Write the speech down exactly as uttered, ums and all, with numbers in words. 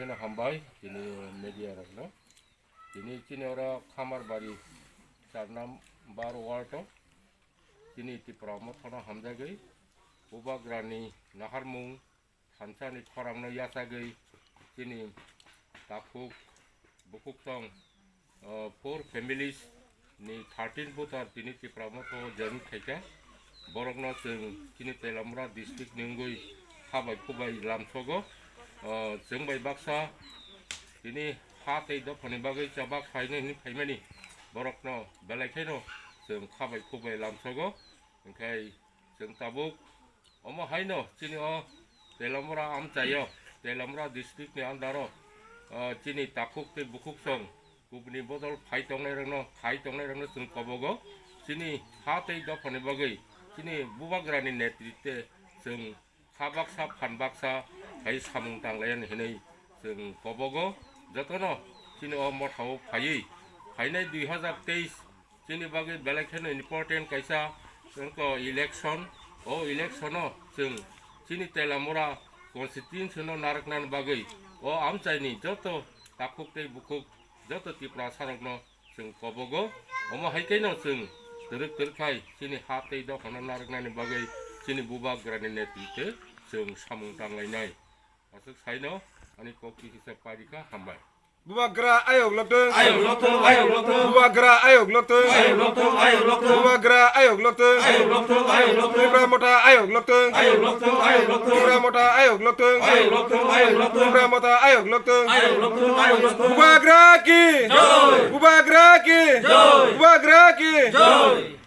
Chini hambai, chini media rokno. Chini, chini oro Khamarbari char number ward o. Chini Tipra Motha no hamjagwi Bubagrani naharmung thansa ni khorang no yachagwi chini takhuk bukhuk song, uh, four families ni thirteen voter tini Tipra Motha o join khaikha. Borokno chwng chini Teliamura district ni wngwi khabai khubai lamsogo. Uh, chwng bai baksa tini ha tei dophani bagwi chaba khainai hwnwi phaimani borokno belai kheno chwng khabai khubai lamsogo. Hwnkhe chwng tabuk omo haino chini o Teliamura amchaio, Teliamura district ni under o, o, chini takhuk tei bukhuk song kubuni bodol phai tongnai rokno, khai tongnai rokno chwng kobogo. Chini ha tei dophani bagwi chini Bubagrani netritwe chwng kha baksa phan baksa khai samung tanglaiya hinwi chwng kobogo. Jotono chini o mothao phaiwi phainai dui hazar teis chini bagwi belai kheno important kaisa wngkha election. O election o chwng chini Teliamura constituency no narwknani bagwi o amchaini joto takhuk tei bukhuk joto Tiprasa rokno chwng kobogo. Omo hai khe no chwng twrwk twrwk khai chini ha tei dophano narwknani bagwi chini Bubagrani netritwe chwng samung tanglainai. Aswk saino ani kok kisa parikha, hambai. Bubagra ayok loktwng. Ayok loktwng, ayok loktwng. Bubagra ayok loktwng. Ayok loktwng, ayok loktwng. Bubagra ayok loktwng. Ayok loktwng, ayok loktwng. Tipra Motha ayok loktwng. Ayok loktwng, ayok loktwng. Tipra Motha ayok loktwng. Ayok loktwng, ayok loktwng. Tipra Motha ayok loktwng. Ayok loktwng, ayok loktwng. Bubagra ki. Joi. Bubagra ki. Joi. Bubagra ki. Joi.